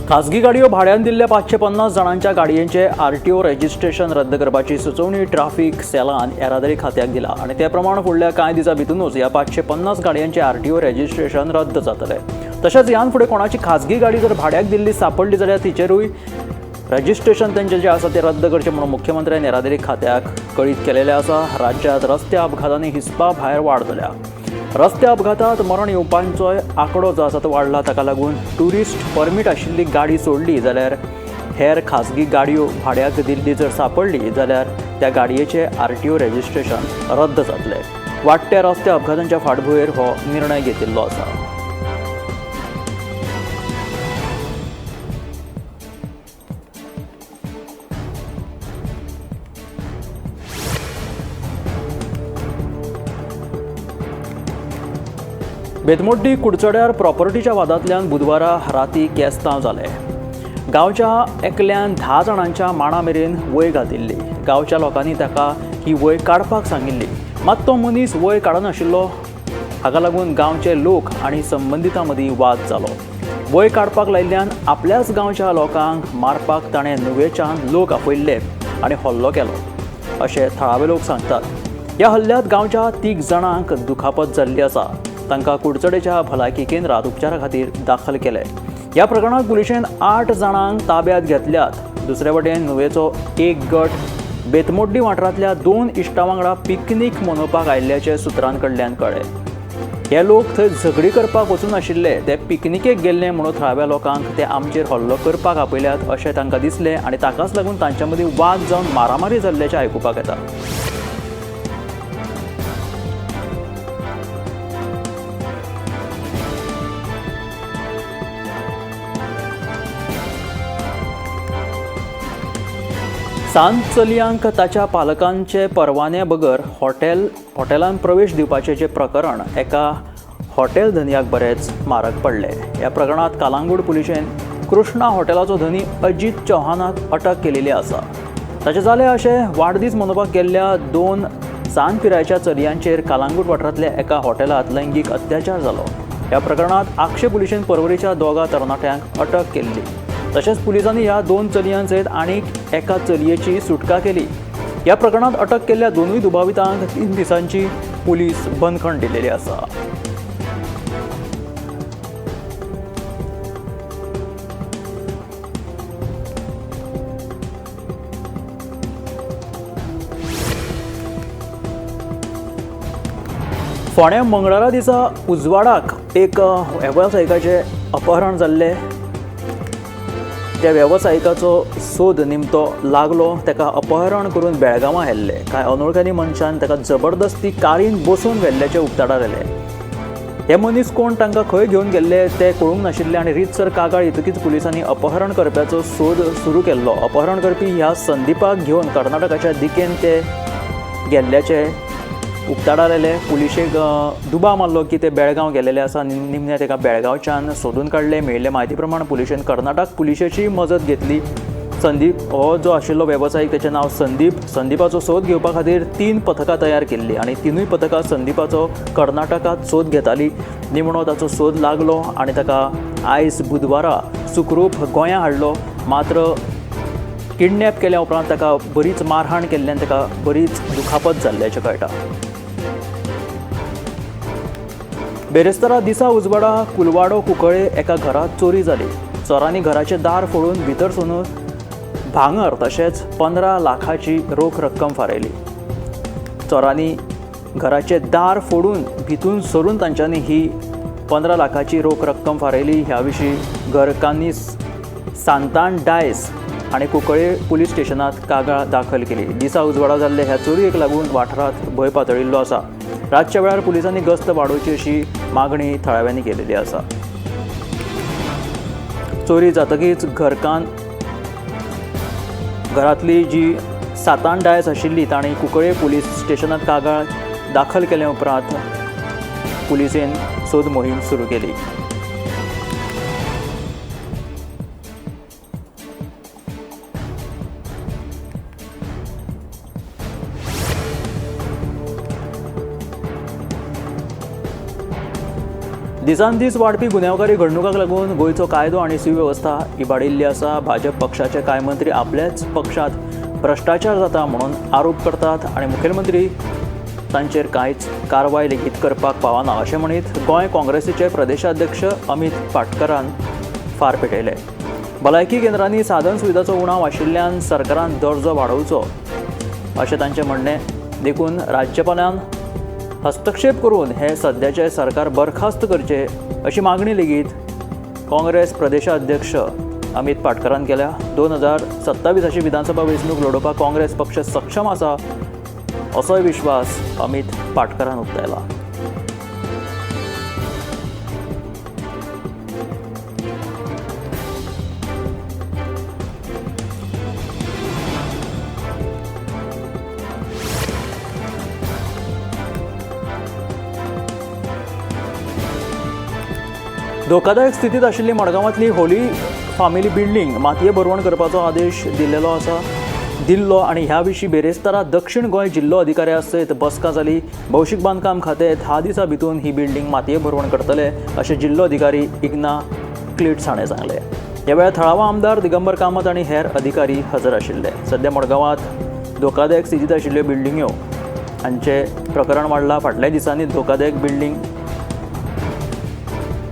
खासगी गाडयो भाड्यान दिल्ल्या 550 जाणांच्या गाडयेंचे आरटीओ रजिस्ट्रेशन रद्द करपाची सुचोवणी ट्राफिक सेलान येरादारी खात्याक दिला आनी ते प्रमाण फुडल्या कांय दिसां भितरूच ह्या 550 गाडयांचे आरटीओ रजिस्ट्रेशन रद्द जातलें। तशेंच ह्यान फुडें कोणाची खासगी गाडी जर भाड्याक दिल्ली सापडली जाल्यार तिचेरूय रजिस्ट्रेशन तेंचें जें आसा तें रद्द करचें म्हणून मुख्यमंत्र्यान येरादारी खात्याक कळीत केलेलें आसा। राज्यांत रस्ते अपघातांनी हिसपा भायर वाड जाल्या। रस्ते अपघातात मरण येवपांचोय आंकडो जो आसा तो वाडला। ताका लागून ट्युरिस्ट परमीट आशिल्ली गाडी सोडली जाल्यार हेर खासगी गाडयो भाड्याक दिल्ली जर सापडली जाल्यार त्या गाडयेचें आरटीओ रजिस्ट्रेशन रद्द जातलें। वाडट्या रस्ते अपघातांच्या फाटभुंयेर हो निर्णय घेतिल्लो आसा। बेतमोड्डी कुडचड्यार प्रॉपर्टीच्या वादांतल्यान बुधवारा राती केस्तांव जालें। गांवच्या एकल्यान 10 जाणांच्या माणा मेरेन वय घातिल्ली। गांवच्या लोकांनी ताका ही वय काडपाक सांगिल्ली, मात तो मनीस वय काडनाशिल्लो। हाका लागून गांवचे लोक आनी संबंदितां मदीं वाद जालो। वय काडपाक लायिल्ल्यान आपल्याच गांवच्या लोकांक मारपाक ताणें नुवेच्यान लोक आपयल्ले आनी हल्लो केलो अशें थळावे लोक सांगतात। ह्या हल्ल्यांत गांवच्या 3 जाणांक दुखापत जाल्ली आसा। तांकां कुडचडेच्या भलायकी केंद्रात उपचारा खातीर दाखल केले। ह्या प्रकरणात पुलिशेन 8 जाणांक ताब्यात घेतल्यात। दुसरे वटेन नुवेचो एक गट बेतमोड्डी वाठारांतल्या 2 इश्टां वांगडा पिकनीक मनोवपाक आयिल्ल्याचें सुत्रां कडल्यान कळ्ळें। हे लोक थंय झगडी करपाक वचूं नाशिल्ले, ते पिकनिकेक गेल्ले म्हणून थळाव्या लोकांक ते आमचेर हल्लो करपाक आपयल्यात अशें तांकां दिसलें आनी ताकाच लागून तांच्या मदीं वाद जावन मारामारी जाल्ल्याचें आयकुपाक येता। सान चलयांक ताच्या पालकांचे परवाने बगर हॉटेलांत प्रवेश दिवपाचें जें प्रकरण एका हॉटेल धनयाक बरेंच म्हारग पडलें। ह्या प्रकरणांत कालांगूट पुलिशेन कृष्णा हॉटेलाचो धनी अजीत चौहानाक अटक केलेली आसा। ताचें जालें अशें वाडदीस मनोवपाक गेल्ल्या 2 सान पिरायेच्या चलयांचेर कालांगूट वाठारांतल्या एका हॉटेलांत लैंगीक अत्याचार जालो। ह्या प्रकरणांत आक्षे पुलिशेन पर्वरीच्या 2 तरणाट्यांक अटक केल्ली। तशेंच पुलिसांनी ह्या 2 चलयां सयत आनीक एका चलयेची सुटका केली। ह्या प्रकरणांत अटक केल्ल्या 2 दुबावितांक 3 दिसांची पुलीस बंदखण दिलेली आसा। फोंड्या मंगळारा दिसा उजवाडाक एक वेवसायिकाचें अपहरण जाल्लें। त्या वेवसायिकाचो सोद निमतो लागलो। ताका अपहरण करून बेळगांवां व्हेल्ले। कांय अनोळख्यांनी मनशान ताका जबरदस्ती कारीन बसोवन व्हेल्ल्याचें उक्ताडार आयलें। हे मनीस कोण, तांकां खंय घेवन गेल्ले ते कळूंक नाशिल्ले आनी रितसर कागाळ येतकीच पुलिसांनी अपहरण करप्याचो सोद सुरू केल्लो। अपहरण करपी ह्या संदीपाक घेवन कर्नाटकाच्या दिकेन ते गेल्ल्याचे उक्ताडार आयले। पुलिशेक दुबाव मारलो की ते बेळगांव गेलेले आसा। निमणे ताका बेळगांवच्यान सोदून काडले। मेळिल्ले म्हायती प्रमाण पुलिशेन कर्नाटक पुलिशेची मजत घेतली। संदीप हो जो आशिल्लो वेवसायीक ताचें नांव संदीप। संदीपाचो सोद घेवपा खातीर 3 पथकां तयार केल्लीं आनी 3 पथकां संदीपाचो कर्नाटकांत सोद घेतालीं। निमणो ताचो सोद लागलो आनी ताका आयज बुधवारा सुखरूप गोंयां हाडलो। मात्र किडनॅप केल्या उपरांत ताका बरीच मारहाण केल्ल्यान ताका बरीच दुखापत जाल्ल्याचें कळटा। बेरेस्तारा दिसा उजवाडा कुलवाडो कुंकळे एका घरांत चोरी जाली। चोरांनी घराचें दार फोडून भितर सरून भांगर तशेंच 15 लाखाची रोख रक्कम फारायली। चोरांनी घराचें दार फोडून भितून सरून तांच्यांनी ही 15 लाखाची रोख रक्कम फारायली। ह्या विशीं घरकान्नी सांतान डायस आनी कुंकळे पुलीस स्टेशनांत कागाळ दाखल केली। दिसा उजवाडा जाल्ले ह्या चोरयेक लागून वाठारांत भंय पातळिल्लो आसा। रातच्या वेळार पुलिसांनी गस्त वाडोवची अशी मागणी थळाव्यांनी केलेली आसा। चोरी जातकीच घरकान्न घरांतली जी सातान डायस आशिल्ली तांणी कुंकळे पुलीस स्टेशनांत कागाळ दाखल केल्या उपरांत पुलिसेन सोद मोहीम सुरू केली। दिसान दीस वाडपी गुन्यांवकारी घडणुकांक लागून गोंयचो कायदो आनी सुवेवस्था इबाडिल्ली आसा. भाजप पक्षाचे कांय मंत्री आपल्याच पक्षांत भ्रश्टाचार जाता म्हणून आरोप करतात आनी मुखेलमंत्री तांचेर कांयच कारवाय लेगीत करपाक पावना अशें म्हणीत गोंय काँग्रेसीचे प्रदेशाध्यक्ष अमित पाटकरान फार पेटयले. भलायकी केंद्रांनी साधन सुविधाचो उणाव आशिल्ल्यान सरकारान दर्जो वाडोवचो अशें तांचें म्हणणें. देखून राज्यपालान हस्तक्षेप करून हे सद्याचे सरकार बरखास्त करचे अशी मागणी लेगीत काँग्रेस प्रदेशाध्यक्ष अमित पाटकरान केल्या. 2027 विधानसभा वेंचणूक लडोवपाक काँग्रेस पक्ष सक्षम आसा असोय विश्वास अमित पाटकरान उक्तायला. धोकादायक स्थितीत आशिल्ली मडगांवांतली होली फामिली बिल्डींग मातये भरवण करपाचो आदेश दिल्लो आसा दिल्लो आनी ह्या विशीं बेरेस्तारा दक्षिण गोंय जिल्लो अधिकाऱ्या सयत बसका जाली. भौशीक बांदकाम खातें 10 दिसां भितून ही बिल्डींग मातये भरवण करतले अशें जिल्लो अधिकारी इग्ना क्लिट्स हाणें सांगलें. ह्या वेळार थळावा आमदार दिगंबर कामत आनी हेर अधिकारी हजर आशिल्ले. सद्या मडगांवांत धोकादायक स्थितीत आशिल्ल्यो बिल्डिंग्यो हांचें प्रकरण वाडलां. फाटल्या दिसांनी धोकादायक बिल्डींग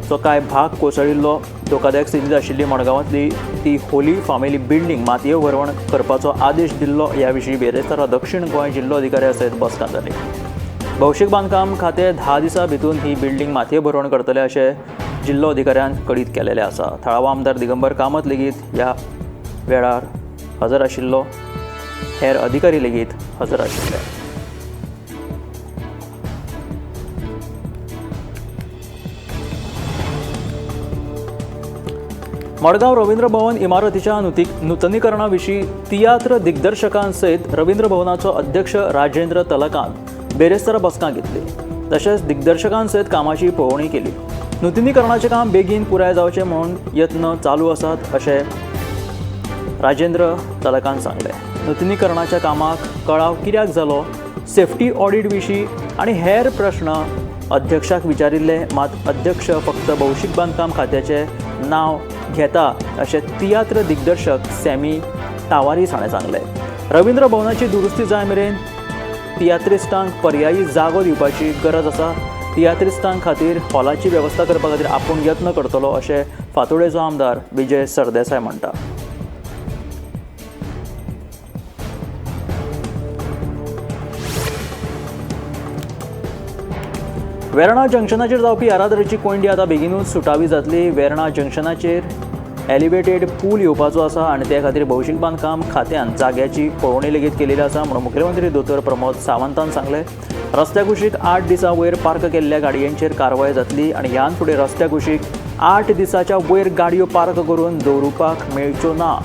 चो कांय भाग कोसळिल्लो. धोकादायक स्थितीत आशिल्ली मडगांवांतली ती होली फामिली बिल्डींग मातये भरवण करपाचो आदेश दिल्लो. ह्या विशीं बेरेस्तारा दक्षिण गोंय जिल्लो अधिकाऱ्या सयत बसका जाली. भौशीक बांदकाम खातें 10 दिसां भितून ही बिल्डींग मातये भरवण करतले अशें जिल्लो अधिकाऱ्यान कळीत केलेलें आसा. थळावो आमदार दिगंबर कामत लेगीत ह्या वेळार हजर आशिल्लो. हेर अधिकारी लेगीत हजर आशिल्ले. मडगांव रवींद्र भवन इमारतीच्या नुतनीकरणा विशीं तियात्र दिग्दर्शकां सयत रवींद्र भवनाचो अध्यक्ष राजेंद्र तलकान बेरेस्तारा बसका घेतली. तशेंच दिग्दर्शकां सयत कामाची पळोवणी केली. नुतनीकरणाचें काम बेगीन पुराय जावचें म्हूण यत्न चालू आसात अशें राजेंद्र तलकान सांगलें. नुतनीकरणाच्या कामाक कळाव कित्याक जालो, सेफ्टी ऑडिट विशीं आनी हेर प्रश्न अध्यक्षाक विचारिल्ले. मात अध्यक्ष फक्त भौशीक बांदकाम खात्याचें नांव घेता अशें तियात्र दिग्दर्शक सॅमी तावारीस हाणें सांगलें. रवींद्र भवनाची दुरुस्ती जाय मेरेन तियात्रिस्टांक पर्यायी जागो दिवपाची गरज आसा. तियात्रिस्टां खातीर हॉलाची वेवस्था करपा खातीर आपूण यत्न करतलो अशें फातोडेचो आमदार विजय सरदेसाय म्हणटा. वेर्णा जंक्शनाचेर जावपी येरादारीची कोंयडी आतां बेगिनूच सुटावी जातली. वेर्णा जंक्शनाचेर एलिवेटेड पूल येवपाचो आसा आनी ते खातीर भौशीक बांदकाम खात्यान जाग्याची पळोवणी लेगीत केलेली आसा म्हणून मुखेलमंत्री दोतोर प्रमोद सावंतान सांगलें. रस्त्या कुशीक 8 दिसां वयर पार्क केल्ल्या गाडयांचेर कारवाय जातली आनी ह्यान फुडें रस्त्या कुशीक 8 दिसाच्या वयर गाडयो पार्क करून दवरुपाक मेळच्यो ना.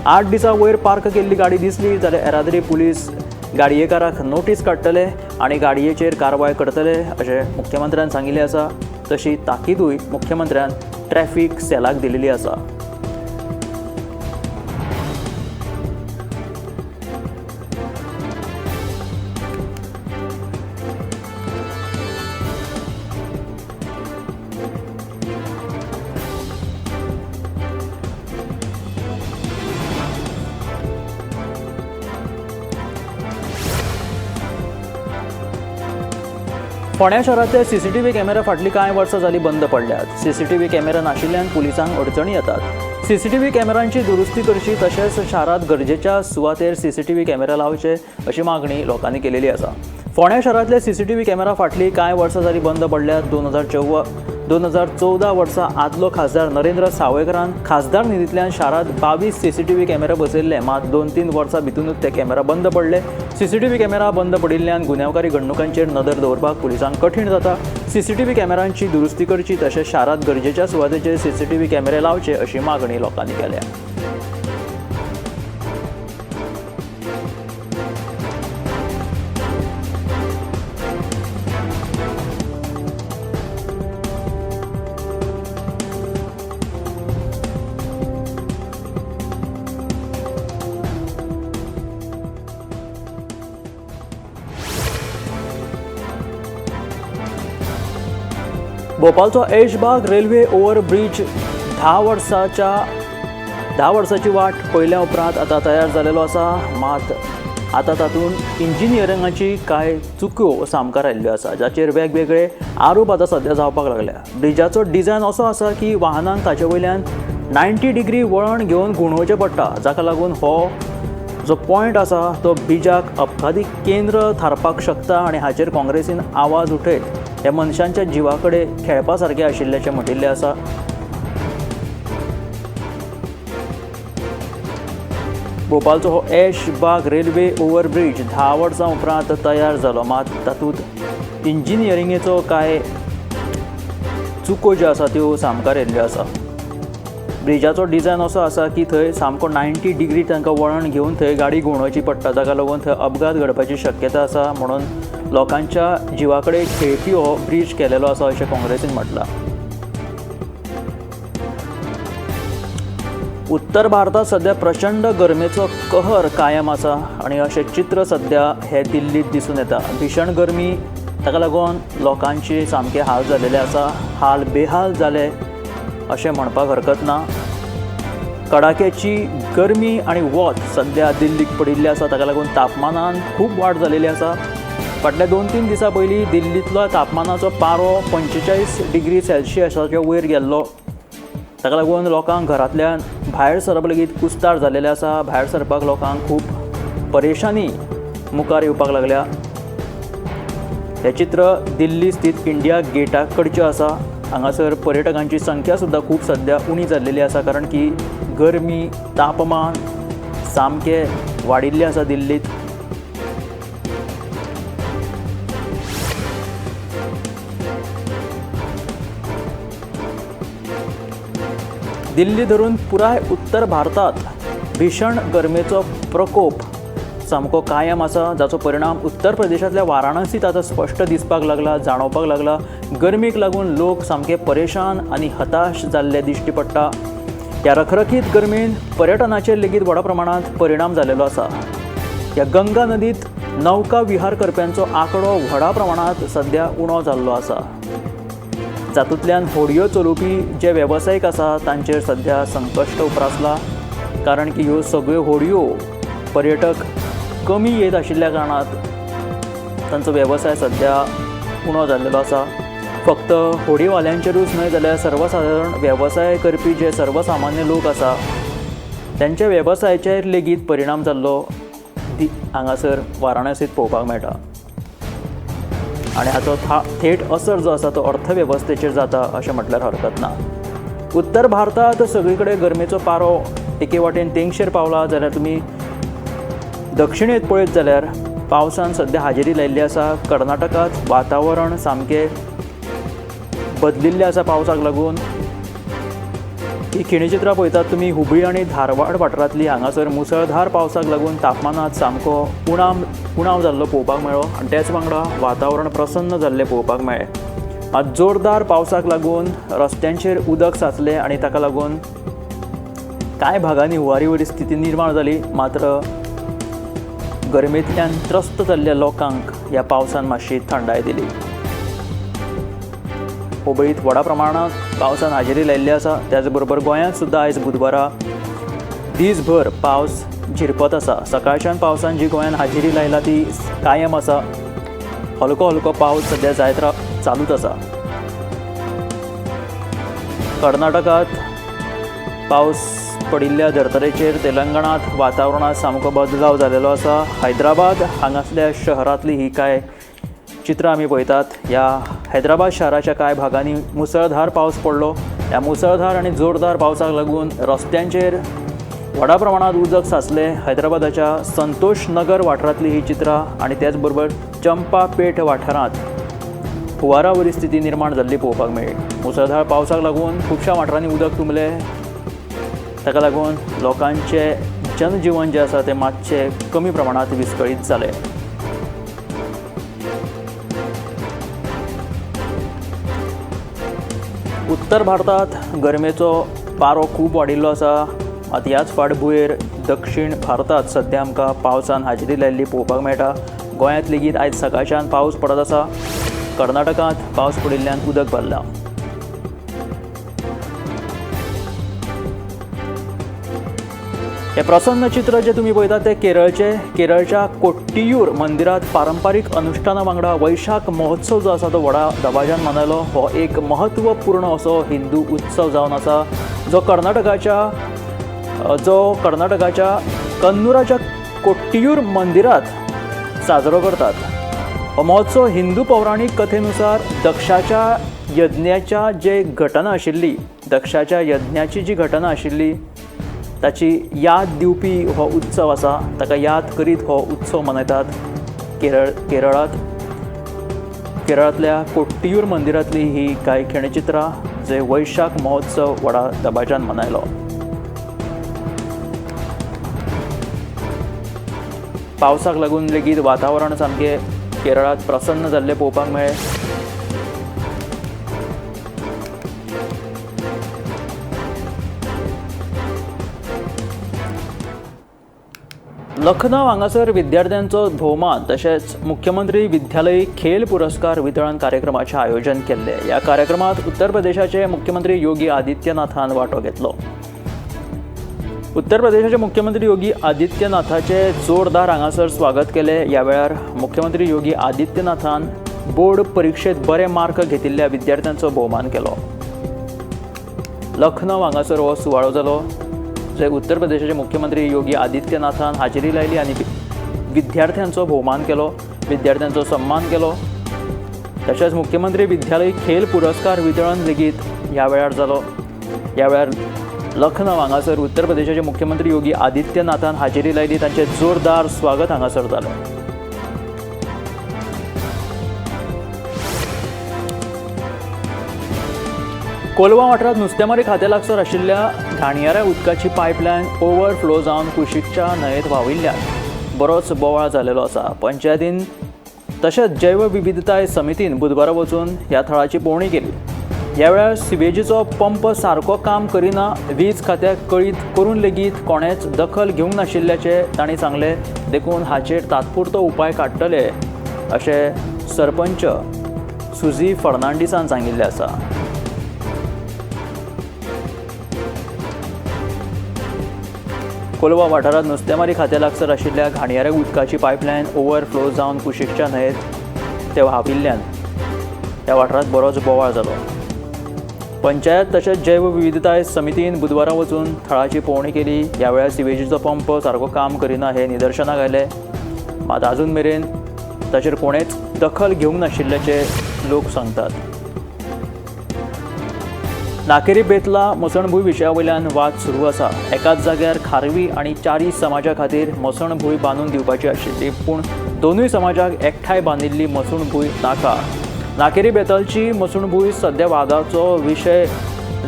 8 दिसां वयर पार्क केल्ली गाडी दिसली जाल्यार येरादारी पुलीस गाडयेकाराक नोटीस काडटले आनी गाडयेचेर कारवाय करतले अशें मुख्यमंत्र्यान सांगिल्लें आसा. तशी ताकीदूय मुख्यमंत्र्यान ट्रॅफिक सेलाक दिलेली आसा. फोंड्या शारांतले सीसीटीव्ही कॅमेरा फाटलीं कांय वर्सां जालीं बंद पडल्यात. सीसीटीव्ही कॅमेरा नाशिल्ल्यान पुलिसांक अडचणी येतात. सीसीटीव्ही कॅमेरांची दुरुस्ती करची तशेंच शारांत गरजेच्या सुवातेर सीसीटीव्ही कॅमेरा लावचे अशी मागणी लोकांनी केलेली आसा. फोंड्या शारांतले सीसीटीव्ही कॅमेरा फाटलीं कांय वर्सां जालीं बंद पडल्यात. 2014 वर्सा आदलो खासदार नरेंद्र सावयकरान खासदार निधींतल्यान शारांत 22 सीसीटीव्ही कॅमेरा बसयल्ले. मात 2-3 वर्सां भितूनच ते कॅमेरा बंद पडले. सीसीटीव्ही कॅमेरा बंद पडिल्ल्यान गुन्यांवकारी घडणुकांचेर नदर दवरपाक पुलिसांक कठीण जाता. सीसीटीव्ही कॅमेरांची दुरुस्ती करची तशेंच शारांत गरजेच्या सुवातेचेर सीसीटीव्ही कॅमेरे लावचे अशी मागणी लोकांनी केल्या. भोपाळचो ऐशबाग रेल्वे ओव्हरब्रिज 10 वर्साची वाट पळयल्या उपरांत आतां तयार जालेलो आसा. मात आतां तातूंत इंजिनियरिंगाची कांय चुक्यो सामकार आयिल्ल्यो आसा, जाचेर वेगवेगळे आरोप आतां सद्या जावपाक लागल्या. ब्रिजाचो डिझायन असो आसा की वाहनांक ताचे वयल्यान 90 डिग्री वळण घेवन घुंवडोवचें पडटा, जाका लागून हो जो पॉयंट आसा तो ब्रिजाक अपघाती केंद्र थारपाक शकता आनी हाचेर काँग्रेसीन आवाज उठयत ह्या मनशांच्या जिवा कडेन खेळपा सारकें आशिल्ल्याचें म्हटिल्लें आसा. भोपाळचो हो ऐशबाग रेल्वे ओव्हरब्रिज 10 वर्सां उपरांत तयार जालो, मात तातूंत इंजिनियरिंगेचो कांय चुको ज्यो आसा त्यो सामकार येयल्ल्यो आसा. ब्रिजाचो डिझायन असो आसा की थंय सामको 90 डिग्री तांकां वळण घेवन थंय गाडी घुंवडोवची पडटा, जाका लागून थंय अपघात घडपाची शक्यता आसा. म्हणून लोकांच्या जिवा कडेन खेळपी हो ब्रिज केलेलो आसा अशें काँग्रेसीन म्हटलां. उत्तर भारतांत सद्या प्रचंड गरमेचो कहर कायम आसा आनी अशें चित्र सद्या हे दिल्लींत दिसून येता. भीशण गरमी, ताका लागून लोकांचे सामके हाल जालेले आसा. हाल बेहाल जाले अशें म्हणपाक हरकत ना. कडाक्याची गरमी आनी वत सद्या दिल्लीक पडिल्लें आसा, ताका लागून तापमानान खूब वाड जालेली आसा. फाटल्या 2-3 दिसां पयलीं दिल्लींतलो तापमानाचो पारो 45 डिग्री सेल्सियसाच्या वयर गेल्लो, ताका लागून लोकांक घरांतल्यान भायर सरप लेगीत कुस्तार जालेलें आसा. भायर सरपाक लोकांक खूब परेशानी मुखार येवपाक लागल्या. हें चित्र दिल्ली स्थित इंडिया गेटा कडचें आसा. हांगासर पर्यटकांची संख्या सुद्दां खूब सद्या उणी जाल्लेली आसा, कारण की गरमी तापमान सामकें वाडिल्लें आसा दिल्लींत. दिल्ली धरून पुराय उत्तर भारतांत भीशण गरमेचो प्रकोप सामको कायम आसा, जाचो परिणाम उत्तर प्रदेशांतल्या वाराणसींत आतां स्पश्ट दिसपाक लागला, जाणवपाक लागला. गरमेक लागून लोक सामके परेशान आनी हताश जाल्ले दिश्टी पडटा. ह्या रखरखीत गरमेन पर्यटनाचेर लेगीत व्हडा प्रमाणांत परिणाम जालेलो आसा. ह्या गंगा नदींत नौका विहार करप्यांचो आंकडो व्हडा प्रमाणांत सद्या उणो जाल्लो आसा, जातूंतल्यान होडयो चलोवपी जे वेवसायीक आसा तांचेर सद्या संकश्ट उप्रासला, कारण की ह्यो सगळ्यो होडयो पर्यटक कमी येत आशिल्ल्या कारणान तांचो वेवसाय सद्या उणो जाल्लेलो आसा. फक्त होडीवाल्यांचेरूच न्हय जाल्यार सर्वसादारण वेवसाय करपी जे सर्वसामान्य लोक आसा तांच्या वेवसायाचेर लेगीत परिणाम जाल्लो हांगासर वाराणसींत पळोवपाक मेळटा आनी हाचो थेट असर जो आसा तो अर्थवेवस्थेचेर जाता अशें म्हटल्यार हरकत ना. उत्तर भारतांत सगळे कडेन गरमेचो पारो एके वाटेन तेंगशेर पावला, जाल्यार तुमी दक्षिणेंत पळयत जाल्यार पावसान सद्या हाजेरी लायिल्ली आसा. कर्नाटकांत वातावरण सामकें बदलिल्लें आसा पावसाक लागून. ही खिणचित्रां पळयतात तुमी हुबळी आनी धारवाड वाठारांतली, हांगासर मुसळधार पावसाक लागून तापमानांत सामको उणाव जाल्लो पळोवपाक मेळ्ळो आनी तेच वांगडा वातावरण प्रसन्न जाल्लें पळोवपाक मेळ्ळें. मात जोरदार पावसाक लागून रस्त्यांचेर उदक साचलें आनी ताका लागून कांय भागांनी हुंवारी वरी स्थिती निर्माण जाली. मात्र गरमेंतल्यान त्रस्त जाल्ल्या लोकांक ह्या पावसान मातशी थंडाय दिली. हुबळींत व्हडा प्रमाणांत पावसान हाजेरी लायिल्ली आसा. त्याच बरोबर गोंयांत सुद्दां आयज बुधवारा दीसभर पावस झिरपत आसा. सकाळच्यान पावसान जी गोंयांत हाजेरी लायला ती कायम आसा. हलको हलको पावस सद्या जायत चालूच आसा. कर्नाटकांत पावस पडिल्ल्या धर्तरेचेर तेलंगणांत वातावरणांत सामको बदलाव जालेलो आसा. हैदराबाद हांगासल्या शहरांतली ही कांय चित्रां आमी पळयतात. ह्या हैदराबाद शाराच्या कांय भागांनी मुसळधार पावस पडलो. ह्या मुसळधार आनी जोरदार पावसाक लागून रस्त्यांचेर व्हडा प्रमाणांत उदक साचलें. हैदराबादाच्या संतोष नगर वाठारांतली ही चित्रां आनी त्याच बरोबर चंपापेठ वाठारांत हुंवारा वरी स्थिती निर्माण जाल्ली पळोवपाक मेळ्ळी. मुसळधार पावसाक लागून खुबश्या वाठारांनी उदक तुंबलें, ताका लागून लोकांचें जनजीवन जें आसा तें मातशें कमी प्रमाणांत विस्कळीत जालें. उत्तर भारतांत गरमेचो पारो खूब वाडिल्लो आसा. आतां ह्याच फाटभुंयेर दक्षिण भारतांत सद्या आमकां पावसान हाजेरी लायिल्ली पळोवपाक मेळटा. गोंयांत लेगीत आयज सकाळच्यान पावस पडत आसा. कर्नाटकांत पावस पडिल्ल्यान उदक भरलां. हे प्रसन्न चित्र जे तुमी पळयतात ते केरळचे. केरळच्या कोट्टियूर मंदिरांत पारंपारीक अनुष्ठाना वांगडा वैशाख महोत्सव जो आसा तो व्हडा दबाज्यान मनयलो. हो एक महत्वपूर्ण असो हिंदू उत्सव जावन आसा जो कर्नाटकाच्या कन्नूराच्या कोट्टियूर मंदिरांत साजरो करतात. हो महोत्सव हिंदू पौराणीक कथेनुसार दक्षाच्या यज्ञाच्या जे घटना आशिल्ली, दक्षाच्या यज्ञाची जी घटना आशिल्ली ताची याद दिवपी हो उत्सव आसा. ताका याद करीत हो उत्सव मनयतात. केरळांतल्या कोट्टियूर मंदिरांतली ही कांय खिणचित्रां जे वैशाख महोत्सव व्हडा दबाज्यान मनयलो. पावसाक लागून लेगीत वातावरण सामकें केरळांत प्रसन्न जाल्लें पळोवपाक मेळ्ळें. लखनौ हांगासर विद्यार्थ्यांचो भोवमान तशेंच मुख्यमंत्री विद्यालयी खेल पुरस्कार वितरण कार्यक्रमाचें आयोजन केल्लें. ह्या कार्यक्रमांत उत्तर प्रदेशाचे मुख्यमंत्री योगी आदित्यनाथान वांटो घेतलो. उत्तर प्रदेशाचे मुख्यमंत्री योगी आदित्यनाथाचे जोरदार हांगासर स्वागत केलें. ह्या वेळार मुख्यमंत्री योगी आदित्यनाथान बोर्ड परिक्षेत बरे मार्क घेतिल्ल्या विद्यार्थ्यांचो भोवमान केलो. लखनौ हांगासर हो सुवाळो जालो जे उत्तर प्रदेशाचे मुख्यमंत्री योगी आदित्यनाथान हाजेरी लायली आनी विद्यार्थ्यांचो भोवमान केलो, विद्यार्थ्यांचो सन्मान केलो. तशेंच मुख्यमंत्री विद्यालय खेल पुरस्कार वितरण लेगीत ह्या वेळार जालो. ह्या वेळार लखनौ हांगासर उत्तर प्रदेशाचे मुख्यमंत्री योगी आदित्यनाथान हाजेरी लायली, तांचें जोरदार स्वागत हांगासर जालें. कोलवा वाठारांत नुस्तेमारी खात्या लागसर आशिल्ल्या घाणयाऱ्या उदकाची पायपलायन ओवरफ्लो जावन कुशीकच्या न्हंयेत व्हांविल्ल्यान बरोच बोवाळ जाल्लो आसा. पंचायतीन तशेंच जैवविविधताय समितीन बुधवारा वचून ह्या थळाची पळोवणी केली. ह्या वेळार सिवेजीचो पंप सारको काम करिना, वीज खात्याक कळीत करून लेगीत कोणेच दखल घेवंक नाशिल्ल्याचें तांणी सांगलें. देखून हाचेर तात्पुरतो उपाय काडटले अशें सरपंच सुझी फर्नांडीसान सांगिल्लें आसा. कोलवा वाठारांत नुस्तेमारी खात्या लागसर आशिल्ल्या घाणयाऱ्या उदकाची पायपलायन ओवरफ्लो जावन कुशीकच्या न्हंयेत ते व्हांविल्ल्यान ह्या वाठारांत बरोच बोवाळ जालो. पंचायत तशेंच जैवविविधताय समितीन बुधवारा वचून थळाची पळोवणी केली. ह्या वेळार सिवेजीचो पंप सारको काम करिना हें निदर्शनाक आयलें. मात आजून मेरेन ताचेर कोणेच दखल घेवंक नाशिल्ल्याचें लोक सांगतात. नाकेरी बेतला मसणभूंय विशया वयल्यान वाद सुरू आसा. एकाच जाग्यार खारवी आनी चारी समाजा खातीर मसणभूंय बांदून दिवपाची आशिल्ली, पूण दोनूय समाजाक एकठांय बांदिल्ली मसणभूंय नाका. नाकेरी बेतलची मसणभूंय सद्या वादाचो विशय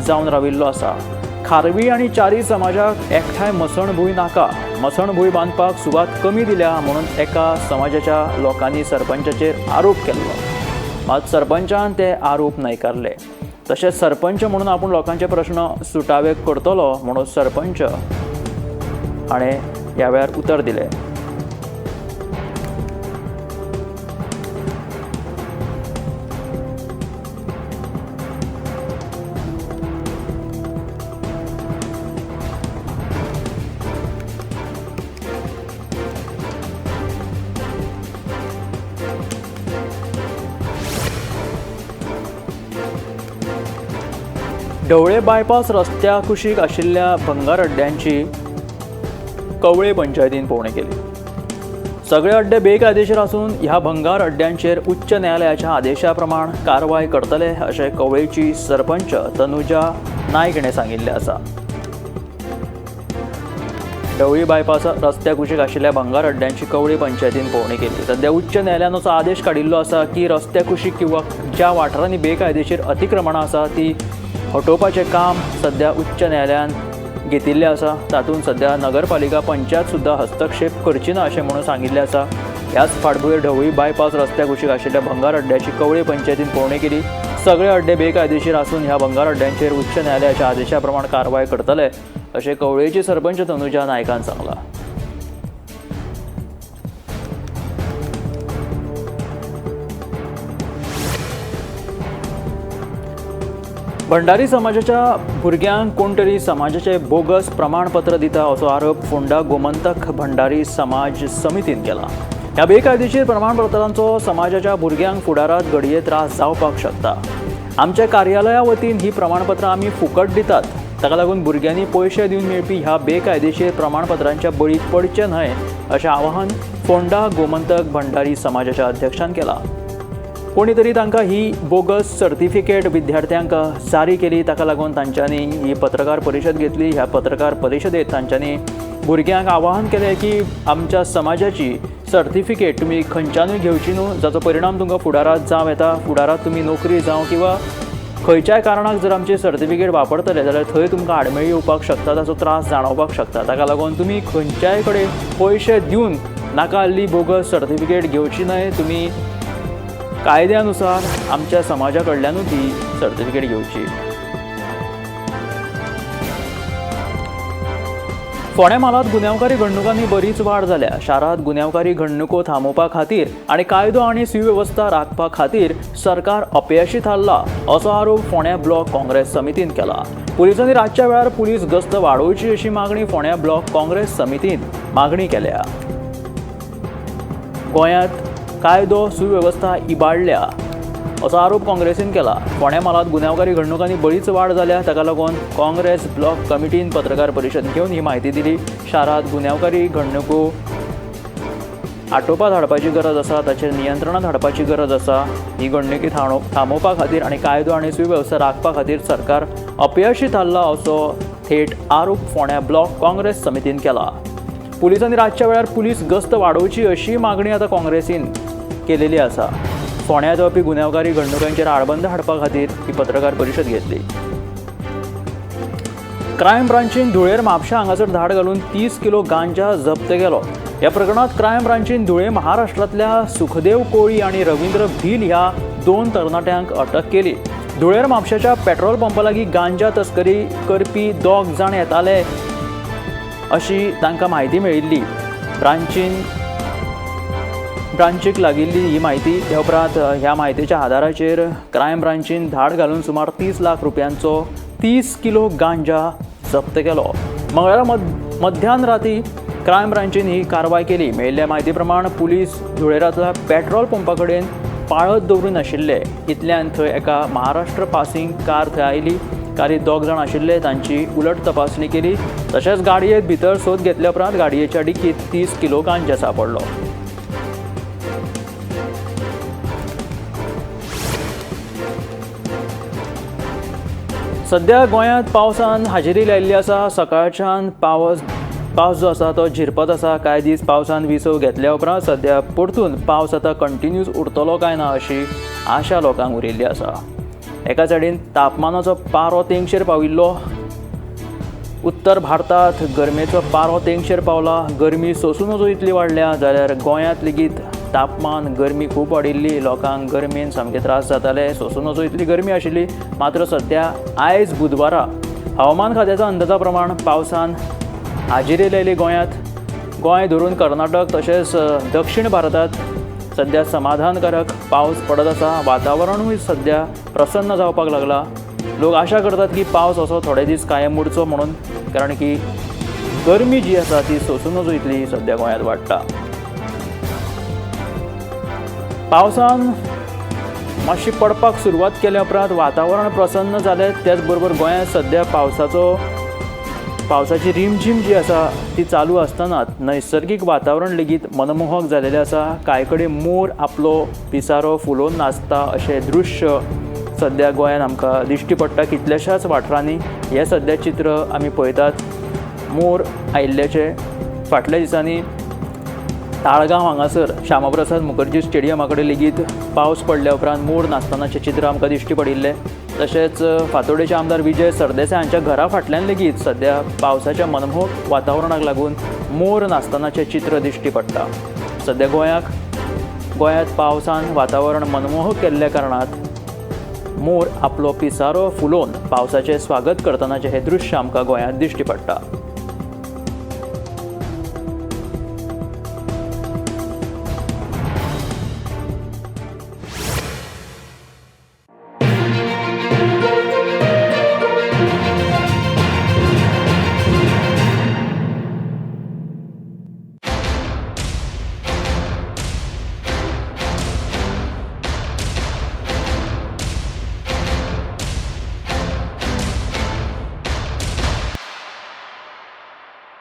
जावन राविल्लो आसा. खारवी आनी चारी समाजाक एकठांय मसणभूंय नाका. मसणभूंय बांदपाक सुवात कमी दिल्या म्हणून एका समाजाच्या लोकांनी सरपंचाचेर आरोप केल्लो. मात सरपंचान ते आरोप न्हयकारले. तशेंच सरपंच म्हणून आपूण लोकांचे प्रश्न सुटावे करतलो म्हणून सरपंच हाणें ह्या वेळार उतर दिलें. ढवळे बायपास रस्त्या कुशीक आशिल्ल्या भंगार अड्ड्यांची कवळे पंचायतीन पळोवणी केली. सगळे अड्डे बेकायदेशीर आसून ह्या भंगार अड्ड्यांचेर उच्च न्यायालयाच्या आदेशा प्रमाण कारवाय करतले अशें कवळेची सरपंच तनुजा नायक हिणें सांगिल्लें आसा. ढवळी बायपास रस्त्या कुशीक आशिल्ल्या भंगार अड्ड्यांची कवळे पंचायतीन पळोवणी केली. सद्या उच्च न्यायालयान असो आदेश काडिल्लो आसा की रस्त्या कुशीक किंवा ज्या वाठारांनी बेकायदेशीर अतिक्रमणां आसा ती हटोवपाचें काम सद्या उच्च न्यायालयान घेतिल्लें आसा. तातूंत सद्या नगरपालिका पंचायत सुद्दां हस्तक्षेप करची ना अशें म्हणून सांगिल्लें आसा. ह्याच फाटभुंयेर ढवळी बायपास रस्त्या कुशीक आशिल्ल्या भंगार अड्ड्याची कवळे पंचायतीन पळोवणी केली. सगळे अड्डे बेकायदेशीर आसून ह्या भंगार अड्ड्यांचेर उच्च न्यायालयाच्या आदेशा प्रमाण कारवाय करतले अशें कवळेचे सरपंच तनुजा नायकान सांगलां. भंडारी समाजाच्या भुरग्यांक कोण तरी समाजाचे बोगस प्रमाणपत्र दिता असो आरोप फोंडा गोमंतक भंडारी समाज समितीन केला. ह्या बेकायदेशीर प्रमाणपत्रांचो समाजाच्या भुरग्यांक फुडारांत घडये त्रास जावपाक शकता. आमच्या कार्यालया वतीन ही प्रमाणपत्रां आमी फुकट दितात, ताका लागून भुरग्यांनी पयशे दिवन मेळपी ह्या बेकायदेशीर प्रमाणपत्रांच्या बळीक पडचें न्हय अशें आवाहन फोंडा गोमंतक भंडारी समाजाच्या अध्यक्षान केलां. कोणी तरी तांकां ही बोगस सर्टिफिकेट विद्यार्थ्यांक जारी केली, ताका लागून तांच्यांनी ही पत्रकार परिशद घेतली. ह्या पत्रकार परिशदेत तांच्यांनी भुरग्यांक आवाहन केलें की आमच्या समाजाची सर्टिफिकेट तुमी खंयच्यानूय घेवची न्हू, जाचो परिणाम तुमकां फुडारांत जावं येता. फुडारांत तुमी नोकरी जावं किंवा खंयच्याय कारणाक जर आमची सर्टिफिकेट वापरतले जाल्यार थंय तुमकां आडमेळी येवपाक शकता, ताचो त्रास जाणवपाक शकता. ताका लागून तुमी खंयच्याय कडेन पयशे दिवन नाका आसली बोगस सर्टिफिकेट घेवची न्हय. तुमी कायद्यानुसार आमच्या समाजा कडल्यानूच ही सर्टिफिकेट घेवची. फोंडें म्हालांत गुन्यांवकारी घडणुकांनी बरीच वाड जाल्या. शारांत गुन्यांवकारी घडणुको थांबोवपा खातीर आनी कायदो आनी सुवेवस्था राखपा खातीर सरकार अपयशी थारला असो आरोप फोंड्या ब्लॉक काँग्रेस समितीन केला. पुलिसांनी रातच्या वेळार पुलीस गस्त वाडोवची अशी मागणी फोंड्या ब्लॉक काँग्रेस समितीन मागणी केल्या. गोंयांत कायदो सुवेवस्था इबाडल्या असो आरोप काँग्रेसीन केला. फोंडें म्हालांत गुन्यांवकारी घडणुकांनी बरीच वाड जाल्या, ताका लागून काँग्रेस ब्लॉक कमिटीन पत्रकार परिशद घेवन ही म्हायती दिली. शारांत गुन्यांवकारी घडणुको आटोवपाक हाडपाची गरज आसा, ताचेर नियंत्रणांत हाडपाची गरज आसा. ही घडणुकी थांबोवपा खातीर आनी कायदो आनी सुवेवस्था राखपा खातीर सरकार अपयशी थारला असो थेट आरोप फोंड्या ब्लॉक काँग्रेस समितीन केला. पुलिसांनी रातच्या वेळार पुलीस गस्त वाडोवची अशी मागणी आतां काँग्रेसीन केलेली आसा. फोंड्यां जावपी गुन्यांवकारी घडणुकांचेर आळबंद हाडपा खातीर ही पत्रकार परिशद घेतली. क्रायम ब्रांचीन धुळेर म्हापशा हांगासर धाड घालून 30 किलो गांजा जप्त केलो. ह्या प्रकरणांत क्रायम ब्रांचीन धुळे महाराष्ट्रांतल्या सुखदेव कोळी आनी रवींद्र भील ह्या 2 तरणाट्यांक अटक केली. धुळेर म्हापशाच्या पेट्रोल पंपा लागीं गांजा तस्करी करपी 2 जाण येताले अशी तांकां म्हायती मेळिल्ली. ब्रांचीक लागिल्ली ही म्हायती. त्या उपरांत ह्या म्हायतीच्या आदाराचेर क्रायम ब्रांचीन धाड घालून सुमार 30 लाख रुपयांचो 30 किलो गांजा जप्त केलो. मंगळारा मध्यान राती क्रायम ब्रांचीन ही कारवाय केली. मेळिल्ल्या म्हायती प्रमाण पुलीस धुळेरांतल्या पेट्रोल पंपा कडेन पाळत दवरून आशिल्ले. इतल्यान थंय एका महाराष्ट्र पासिंग कार थंय आयली. कारीत 2 जाण आशिल्ले, तांची उलट तपासणी केली. तशेंच गाडयेत भितर सोद घेतल्या उपरांत गाडयेच्या डिकीत 30 किलो गांजा सापडलो. सध्या गोंयांत पावसान हाजेरी लायिल्ली आसा. सकाळच्यान पावस जो आसा तो झिरपत आसा. कांय दीस पावसान विसव घेतल्या उपरांत सध्या परतून पावस आतां कंटिन्यूस उरतलो काय ना अशी आशा लोकांक उरिल्ली आसा. एका सायडीन तापमानाचो पारो तेंगशेर पाविल्लो. उत्तर भारतांत गरमेचो पारो तेंगशेर पावला. गरमी सोसूं नजो इतली वाडल्या जाल्यार गोंयांत लेगीत तापमान गरमी खूब वाडिल्ली. लोकांक गरमेन सामके त्रास जाताले, सोसूं नजो इतली गरमी आशिल्ली. मात्र सध्या आयज बुधवारा हवामान खात्याच्या अंदाजा प्रमाण पावसान हाजेरी लायली गोंयांत. गोंय धरून कर्नाटक तशेंच दक्षिण भारतांत सध्या समाधानकारक पावस पडत आसा. वातावरणूय सध्या प्रसन्न जावपाक लागला. लोक आशा करतात की पावस असो थोडे दीस कायम उरचो म्हणून, कारण की गरमी जी आसा ती सोसूं नजो इतली सध्या गोंयांत वाडटा. पावसान मातशी पडपाक सुरवात केल्या उपरांत वातावरण प्रसन्न जालें. त्याच बरोबर गोंयांत सध्या पावसाची रिमझीम जी आसा ती चालू आसतनाच नैसर्गीक वातावरण लेगीत मनमोहक जालेलें आसा. कांय कडेन मोर आपलो पिसारो फुलोवन नाचता अशें दृश्य सध्या गोंयांत आमकां दिश्टी पडटा. कितल्याशाच वाठारांनी हें सध्या चित्र आमी पळयतात मोर आयिल्ल्याचें. फाटल्या दिसांनी ताळगांव हांगासर श्यामाप्रसाद मुखर्जी स्टेडियमा कडेन लेगीत पावस पडल्या उपरांत मोर नाचतनाचें चित्र आमकां दिश्टी पडिल्लें. तशेंच फातोडेचे आमदार विजय सरदेसाय हांच्या घरा फाटल्यान लेगीत सध्या पावसाच्या मनमोहक वातावरणाक लागून मोर नाचतनाचें चित्र दिश्टी पडटा. सध्या गोंयांत पावसान वातावरण मनमोहक केल्ल्या कारणान मोर आपलो पिसारो फुलोवन पावसाचें स्वागत करतनाचें हें दृश्य आमकां गोंयांत दिश्टी पडटा.